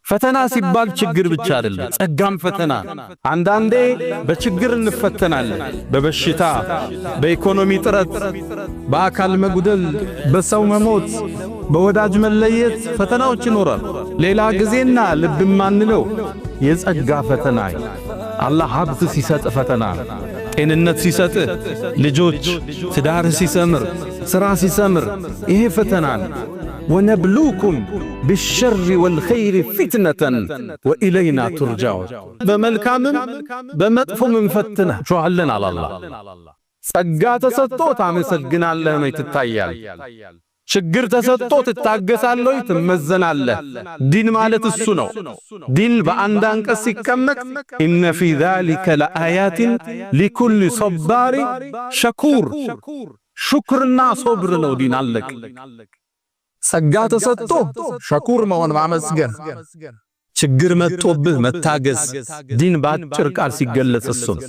ፈተና ሲባል ችግር ብቻ አይደለም፣ ጸጋም ፈተና። አንዳንዴ በችግር እንፈተናለን። በበሽታ፣ በኢኮኖሚ ጥረት፣ በአካል መጉደል፣ በሰው መሞት፣ በወዳጅ መለየት ፈተናዎች ይኖራል። ሌላ ጊዜና ልብ ማንለው የጸጋ ፈተና፣ አላህ ሀብት ሲሰጥ ፈተና፣ ጤንነት ሲሰጥ፣ ልጆች፣ ትዳር ሲሰምር፣ ሥራ ሲሰምር፣ ይሄ ፈተና ነው። ونبلوكم بالشر والخير فتنة وإلينا ترجعون። በመልካምም በመጥፎም እንፈትናችኋለን አለ አላህ። ጸጋ ተሰጥቶ ታመሰግናለህ ወይ ትታያለህ። ችግር ተሰጥቶ ትታገሳለህ ወይ ትመዘናለህ። ዲን ማለት እሱ ነው። ዲን በአንድ አንቀጽ ሲቀመጥ إن في ذلك لآيات لكل صبار شكور። ሹክርና ሶብር ነው ዲን፣ አለቅ። ጸጋ ተሰጥቶ ሸኩር መሆን፣ ማመስገን፣ ችግር መጥቶብህ መታገስ። ዲን በአጭር ቃል ሲገለጽ እሱ ነው።